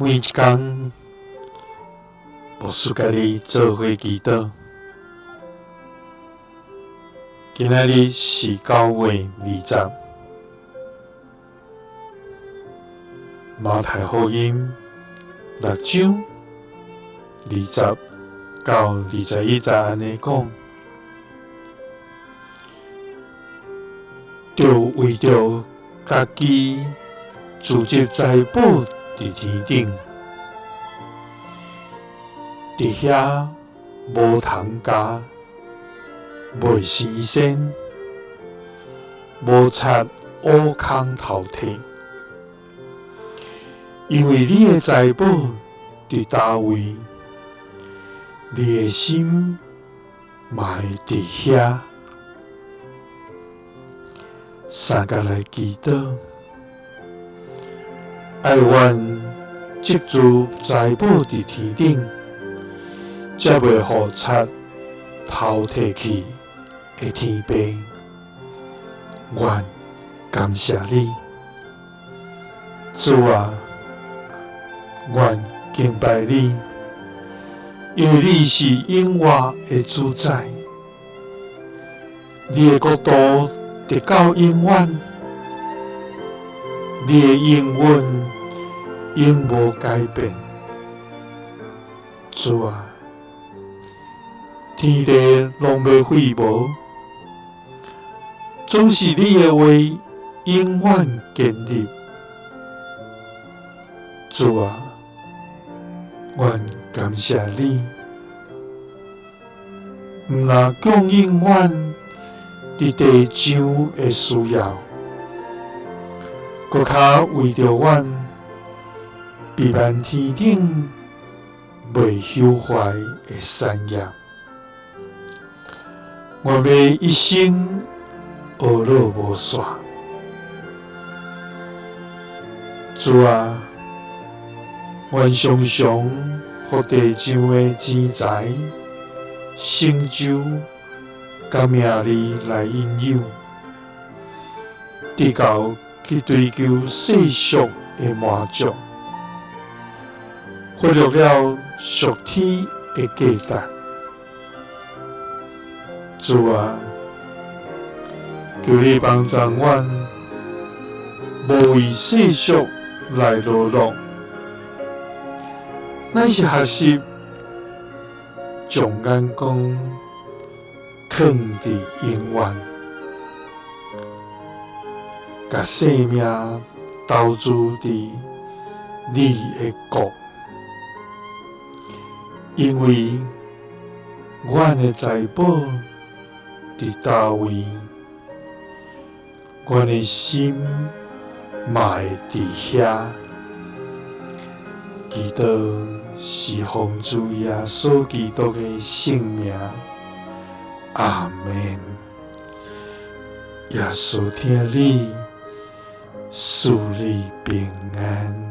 每一工，牧師佮你做伙祈禱。今仔日是9月20，馬太福音六章20到21節按呢講，著為著家己貯積財寶佇天頂，佇遐無蟲咬，袂生蟬，無賊挖空偷提。因為你的財寶佇佗位，你的心嘛會佇遐。三工來祈禱，愛阮積聚財寶佇天頂，才袂予賊偷提去的天父，阮感謝你，主啊，阮敬拜你，因為你是永活的主宰，你的國度直到永遠，你的應允永無改變。主啊，天地攏欲廢無，總是你的話永遠堅立。主啊，阮感謝你，毋但供應阮佇地上的需要，閣較為著阮備辦天頂袂朽壞的產業。我欲一生呵咾無煞。主啊，阮常常予地上的錢財、成就、佮名利來引誘，直到去追求世俗的滿足，忽略了屬天的價值。主啊，求你幫助阮，無為世俗來勞碌，乃是學習將眼光囥佇永遠，共性命投資佇你的國，因為阮的財寶佇佗位，阮的心嘛會佇遐。祈禱是奉主耶穌基督的聖名，阿們。耶穌疼你，賜你平安。